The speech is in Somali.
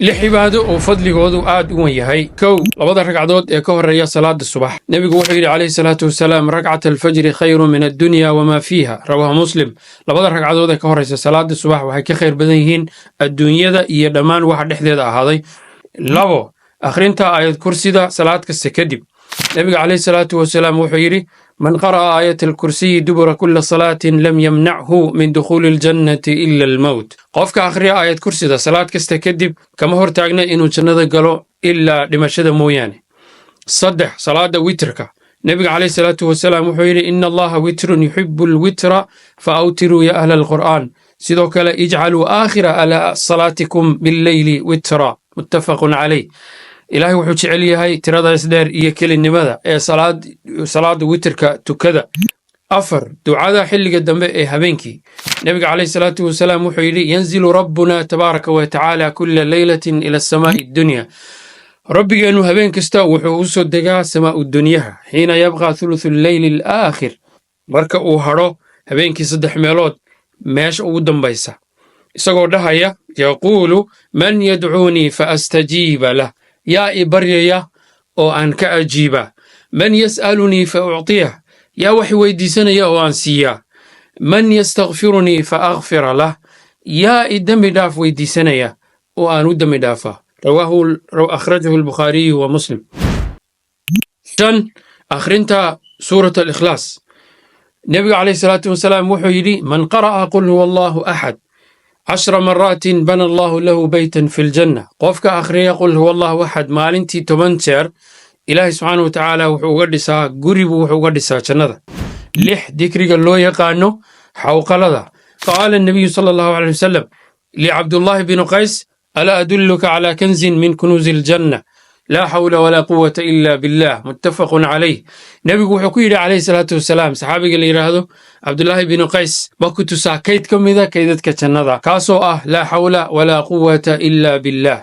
Lix cibaado oo fadligoodu aad u weyn yahay. Kow, labada ragcadood ee ka horreeya salaada subax. Nebigu wuxuu yidhi, calayhi salaatu wasalaam: "ركعتا الفجر خير من الدنيا وما فيها." Rawaahu Muslim. Labada ragcadood ee ka horreysa salaada subax waxay ka khayr badan yihiin adduunyada iyo dhammaan waxa dhexdeeda ahaaday. Labo, akhrinta aayad kursida salaad kasta kadib. Nebiga calayhi salaatu wasalaam wuxuu yidhi: "من قرأ آية الكرسي دبر كل صلاة لم يمنعه من دخول الجنة إلا الموت." Qofka akhriya aayad kursida salaad kasta kadib, kama hortaagna inuu jannada galo ilaa dhimashada mooyaane. Saddex, salaada witrka. Nebiga calayhi salaatu wasalaam wuxuu yidhi: "إن الله وتر يحب الوتر فأوتروا يا أهل القرآن." Sidoo kale: "اجعلوا آخر صلاتكم بالليل وترا." متفق عليه. Ilaahay wuxuu jecel yahay tirada isdheer iyo kelinimada ee salaada witrka tukada. Afar, ducada xilliga dambe ee habeenkii. Nebiga calayhi salaatu wasalaam wuxuu yidhi: "ينزل ربنا تبارك وتعالى كل ليلة إلى السماء الدنيا." Rabbigeennu habeen kasta wuxuu u soo degaa samaa'u dunyaha. "حين يبقى ثلث الليل الآخر", marka uu hadho habeenkii saddex meelood meesha ugu dambaysa, isagoo dhahaya: "يقول: من يدعوني فأستجيب له?" Yaa i baryaya oo aan ka ajiiba? "من يسألني فأعطيه?" Yaa wax weydiisanaya oo aan siiyaa? "من يستغفرني فأغفر له?" Yaa i dembi dhaaf weydiisanaya oo aan u dembi dhaafaa? Rawaahu, أخرجه البخاري ومسلم. Shan, akhrinta suurat Alikhlaas. Nebiga calayhi salaatu wasalaam wuxuu yidhi: "من قرأ قل هو الله أحد 10 مرات بنى الله له بيتا في الجنة." Qofka akhriya قل هو الله أحد maalintii 10 jeer, Ilaahay subxaana wa tacaala wuxuu uga dhisaa guri buu wuxuu uga dhisaa jannada. Lix, dikriga loo yaqaano xawqalada. قال النبي صلى الله عليه وسلم لعبد الله بن قيس: "ألا أدلك على كنز من كنوز الجنة؟ لا حول ولا قوة إلا بالله." متفق عليه. Nebigu wuxuu ku yidhi, calayhi salaatu wasalaam, saxaabiga la yidhaahdo Cabdullaahi binu Qays: "Ma ku tusaa kayd ka mida kaydadka jannada, kaasoo ah لا حول ولا قوة إلا بالله?"